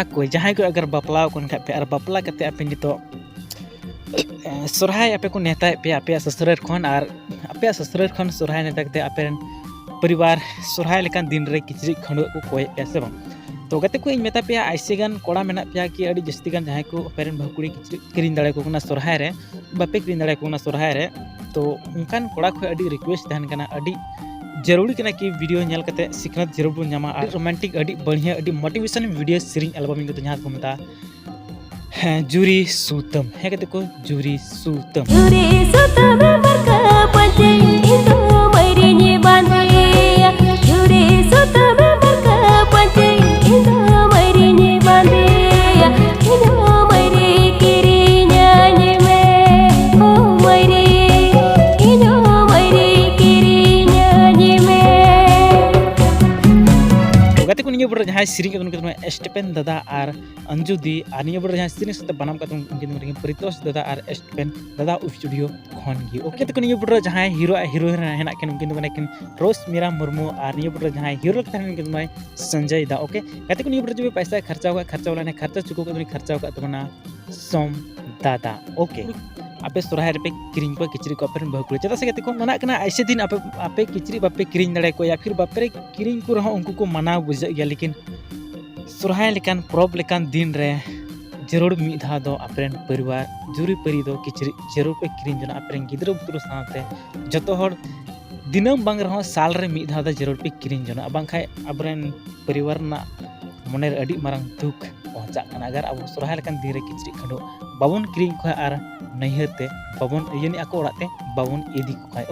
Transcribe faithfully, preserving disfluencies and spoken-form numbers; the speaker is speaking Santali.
ᱚᱠᱚᱭ ᱡᱟᱦᱟᱸᱭ ᱠᱚ ᱟᱜᱟᱨ ᱵᱟᱯᱞᱟ ᱟᱠᱟᱱ ᱠᱷᱟᱡ ᱯᱮ ᱟᱨ ᱵᱟᱯᱞᱟ ᱠᱟᱛᱮ ᱟᱯᱮ ᱱᱤᱛᱚᱜ ᱥᱚᱨᱦᱟᱭ ᱟᱯᱮ ᱠᱚ ᱱᱮᱣᱛᱟᱭᱮᱫ ᱯᱮᱭᱟ ᱟᱯᱮᱭᱟᱜ ᱥᱟᱥᱩᱨᱟᱹᱲ ᱠᱷᱚᱱ, ᱟᱨ ᱟᱯᱮᱭᱟᱜ ᱥᱟᱥᱩᱨᱟᱹᱲ ᱠᱷᱚᱱ ᱥᱚᱨᱦᱟᱭ ᱱᱮᱣᱛᱟ ᱠᱟᱛᱮ ᱟᱯᱮ ᱨᱮᱱ ᱯᱚᱨᱤᱵᱟᱨ ᱥᱚᱨᱦᱟᱭ ᱞᱮᱠᱟᱱ ᱫᱤᱱ ᱨᱮ ᱠᱤᱪᱨᱤᱡ ᱠᱷᱟᱹᱰᱩᱣᱟᱹᱜ ᱠᱚ ᱠᱚᱭᱮᱫ ᱯᱮᱭᱟ ᱥᱮ ᱵᱟᱝ? ᱛᱚ ᱜᱟᱛᱮ ᱠᱚ, ᱤᱧ ᱢᱮᱛᱟ ᱯᱮᱭᱟ, ᱟᱭᱥᱮ ᱜᱟᱱ ᱠᱚᱲᱟ ᱢᱮᱱᱟᱜ ᱯᱮᱭᱟ ᱠᱤ ᱟᱹᱰᱤ ᱡᱟᱹᱥᱛᱤ ᱜᱟᱱ ᱡᱟᱦᱟᱸᱭ ᱠᱚ ᱟᱯᱮ ᱨᱮᱱ ᱵᱟᱹᱦᱩ ᱠᱩᱲᱤ ᱠᱤᱪᱨᱤᱡ ᱠᱤᱨᱤᱧ ᱫᱟᱲᱮ ᱟᱠᱚ ᱠᱟᱱᱟ ᱥᱚᱨᱦᱟᱭ ᱨᱮ, ᱵᱟᱯᱮ ᱠᱤᱨᱤᱧ ᱫᱟᱲᱮ ᱟᱠᱚ ᱠᱟᱱᱟ ᱥᱚᱨᱦᱟᱭ ᱨᱮ᱾ ᱛᱚ ᱚᱱᱠᱟᱱ ᱠᱚᱲᱟ ᱠᱷᱚᱱ ᱟᱹᱰᱤ ᱨᱤᱠᱩᱭᱮᱥᱴ ᱛᱟᱦᱮᱱ ᱠᱟᱱᱟ, ᱟᱹᱰᱤ ᱡᱟᱹᱨᱩᱲᱤ ᱠᱟᱱᱟ ᱠᱤ ᱵᱷᱤᱰᱤᱭᱳ ᱧᱮᱞ ᱠᱟᱛᱮ ᱥᱤᱠᱷᱱᱟᱹᱛ ᱡᱟᱹᱨᱩᱲ ᱵᱚᱱ ᱧᱟᱢᱟ᱾ ᱟᱹᱰᱤ ᱨᱳᱢᱟᱱᱴᱤᱠ, ᱟᱹᱰᱤ ᱵᱟᱹᱲᱦᱤᱭᱟᱹ, ᱟᱹᱰᱤ ᱢᱳᱴᱤᱵᱷᱮᱥᱚᱱ ᱵᱷᱤᱰᱤᱭᱳ ᱥᱮᱨᱮᱧ ᱮᱞᱵᱟᱢ ᱤᱧ ᱠᱚᱫᱚ ᱡᱟᱦᱟᱸ ᱫᱚᱠᱚ ᱢᱮᱛᱟᱜᱼᱟ, ᱦᱮᱸ, ᱡᱩᱨᱤ ᱥᱩᱛᱟᱹᱢ᱾ ᱦᱮᱸ ᱜᱟᱛᱮ ᱠᱚ, ᱡᱩᱨᱤ ᱥᱩᱛᱟᱹᱢ᱾ ᱡᱩᱨᱤ ᱥᱩᱛᱟᱹᱢ ᱵᱟᱨᱠᱟ ᱯᱟᱸᱪᱮ, ᱤᱧ ᱫᱚ ᱢᱟᱹᱨᱤᱧ ᱵᱟᱸᱫᱮᱭᱟ᱾ ᱡᱩᱨᱤ ᱥᱩᱛᱟᱹᱢ ᱵᱟᱨᱠᱟ ᱯᱟᱸᱪᱮ, ᱤᱧ ᱫᱚ ᱢᱟᱹᱨᱤᱧ ᱵᱟᱸᱫᱮᱭᱟ᱾ ᱤᱧ ᱦᱚᱸ ᱢᱟᱹᱨᱤ ᱠᱤᱨᱤᱧᱟᱹᱧ ᱢᱮ, ᱳ ᱢᱟᱹᱨᱤ, ᱤᱧ ᱦᱚᱸ ᱢᱟᱹᱨᱤ ᱠᱤᱨᱤᱧᱟᱹᱧ ᱢᱮ᱾ ᱛᱚ ᱜᱟᱛᱮ ᱠᱚ, ᱱᱤᱭᱟᱹ ᱵᱚᱴ ᱨᱮ ᱡᱟᱦᱟᱸᱭ ᱥᱮᱨᱮᱧ ᱠᱟᱫᱟ ᱩᱱᱤ ᱠᱟᱱᱟᱭ ᱥᱴᱤᱯᱮᱱ ᱫᱟᱫᱟ ᱟᱨ ᱚᱧᱡᱩ ᱫᱤ, ᱟᱨ ᱱᱤᱭᱟᱹ ᱵᱚᱴ ᱨᱮ ᱡᱟᱦᱟᱸᱭ ᱥᱮᱨᱮᱧ ᱥᱟᱶᱛᱮ ᱵᱟᱱᱟᱢ ᱠᱟᱛᱮ ᱩᱱᱠᱤᱱ ᱫᱚ ᱠᱟᱱᱟ ᱠᱤᱱ ᱯᱨᱤᱛᱳᱥ ᱫᱟᱫᱟ ᱟᱨ ᱥᱴᱤᱯᱮᱱ ᱫᱟᱫᱟ ᱥᱴᱩᱰᱤᱭᱳ ᱠᱷᱚᱱ ᱜᱮ᱾ ᱳᱠᱮ, ᱛᱚ ᱱᱤᱭᱟᱹ ᱵᱚᱴ ᱨᱮ ᱡᱟᱦᱟᱸᱭ ᱦᱤᱨᱳ ᱟᱨ ᱦᱤᱨᱳᱭᱤᱱ ᱦᱮᱱᱟᱜ ᱠᱤᱱ ᱩᱱᱠᱤᱱ ᱫᱚ ᱠᱟᱱᱟ ᱠᱤᱱ ᱨᱳᱥᱢᱤᱨᱟ ᱢᱩᱨᱢᱩ, ᱟᱨ ᱱᱤᱭᱟᱹ ᱵᱚᱴ ᱨᱮ ᱡᱟᱦᱟᱸᱭ ᱦᱤᱨᱳ ᱞᱮᱠᱟᱛᱮ ᱦᱮᱱᱟᱜ ᱠᱤᱱ ᱩᱱᱠᱤᱱ ᱫᱚ ᱥᱚᱧᱡᱚᱭ ᱫᱟ᱾ ᱳᱠᱮ ᱜᱟᱛᱮ ᱠᱚ, ᱱᱤᱭᱟᱹ ᱵᱚᱴ ᱨᱮ ᱡᱩᱫᱤ ᱯᱚᱭᱥᱟᱭ ᱠᱷᱚᱨᱪᱟ ᱟᱠᱟᱫ, ᱠᱷᱚᱨᱪᱟ ᱞᱮᱱᱟ, ᱠᱷᱚᱨᱪᱟ ᱪᱩᱠᱟᱹᱣ ᱠᱟᱛᱮ ᱩᱱᱤ ᱠᱷᱚᱨᱪᱟ ᱟᱠᱟᱫ ᱛᱟᱵᱚᱱᱟ ᱥᱚᱢ ᱫᱟᱫᱟ᱾ ᱳᱠᱮ, ᱟᱯᱮ ᱥᱚᱨᱦᱟᱭ ᱨᱮᱯᱮ ᱠᱤᱨᱤᱧ ᱠᱚᱣᱟ ᱠᱤᱪᱨᱤᱡ ᱠᱚ ᱟᱯᱮ ᱨᱮᱱ ᱵᱟᱹᱦᱩ ᱠᱩᱲᱤ, ᱪᱮᱫᱟᱜ ᱥᱮ ᱜᱟᱛᱮ ᱠᱚ, ᱢᱮᱱᱟᱜ ᱠᱟᱱᱟ ᱟᱭᱥᱮ ᱫᱤᱱ ᱟᱯᱮ, ᱟᱯᱮ ᱠᱤᱪᱨᱤᱡ ᱵᱟᱯᱮ ᱠᱤᱨᱤᱧ ᱫᱟᱲᱮ ᱟᱠᱚᱣᱟ, ᱭᱟ ᱯᱷᱤᱨ ᱵᱟᱯᱮ ᱠᱤᱨᱤᱧ ᱠᱚ ᱨᱮᱦᱚᱸ ᱩᱱᱠᱩ ᱠᱚ ᱢᱟᱱᱟᱣ ᱵᱩᱡᱷᱟᱹᱜ ᱜᱮᱭᱟ, ᱞᱮᱠᱤᱱ ᱥᱚᱨᱦᱟᱭ ᱞᱮᱠᱟᱱ ᱯᱚᱨᱚᱵᱽ ᱞᱮᱠᱟᱱ ᱫᱤᱱ ᱨᱮ ᱡᱟᱹᱨᱩᱲ ᱢᱤᱫ ᱫᱷᱟᱣ ᱫᱚ ᱟᱯᱮ ᱨᱮᱱ ᱯᱚᱨᱤᱵᱟᱨ ᱡᱩᱨᱤ ᱯᱟᱹᱨᱤ ᱫᱚ ᱠᱤᱪᱨᱤᱡ ᱡᱟᱹᱨᱩᱲ ᱯᱮ ᱠᱤᱨᱤᱧ ᱡᱚᱱᱟ᱾ ᱟᱯᱮ ᱨᱮᱱ ᱜᱤᱫᱽᱨᱟᱹ ᱯᱤᱫᱽᱨᱟᱹ ᱥᱟᱶᱛᱮ ᱡᱚᱛᱚ ᱦᱚᱲ ᱫᱤᱱᱟᱹᱢ ᱵᱟᱝ ᱨᱮᱦᱚᱸ ᱥᱟᱞ ᱨᱮ ᱢᱤᱫ ᱫᱷᱟᱣ ᱫᱚ ᱡᱟᱹᱨᱩᱲ ᱯᱮ ᱠᱤᱨᱤᱧ ᱡᱚᱱᱟ, ᱵᱟᱝᱠᱷᱟᱡ ᱟᱵᱚᱨᱮᱱ ᱯᱚᱨᱤᱵᱟᱨ ᱨᱮᱱᱟᱜ ᱢᱚᱱᱮ ᱨᱮ ᱟᱹᱰᱤ ᱢᱟᱨᱟᱝ ᱫᱩᱠ ᱯᱚᱦᱚᱸᱪᱟᱜ ᱠᱟᱱᱟ᱾ ᱟᱜᱟᱨ ᱟᱵᱚ ᱥᱚᱨᱦᱟᱭ ᱞᱮᱠᱟᱱ ᱫᱤᱱ ᱨᱮ ᱠᱤᱪᱨᱤᱡ ᱠᱷᱟᱹᱰᱩᱣᱟᱹᱜ ᱵᱟᱵᱚᱱ ᱠᱤᱨᱤᱧ ᱠᱚᱣᱟ ᱟᱨ ᱱᱟᱹᱭᱦᱟᱹᱨ ᱛᱮ ᱵᱟᱵᱚᱱ, ᱤᱭᱟᱹ ᱟᱠᱚ ᱚᱲᱟᱜ ᱛᱮ ᱵᱟᱵᱚᱱ ᱤᱫᱤ ᱠᱚ ᱠᱷᱟᱡ,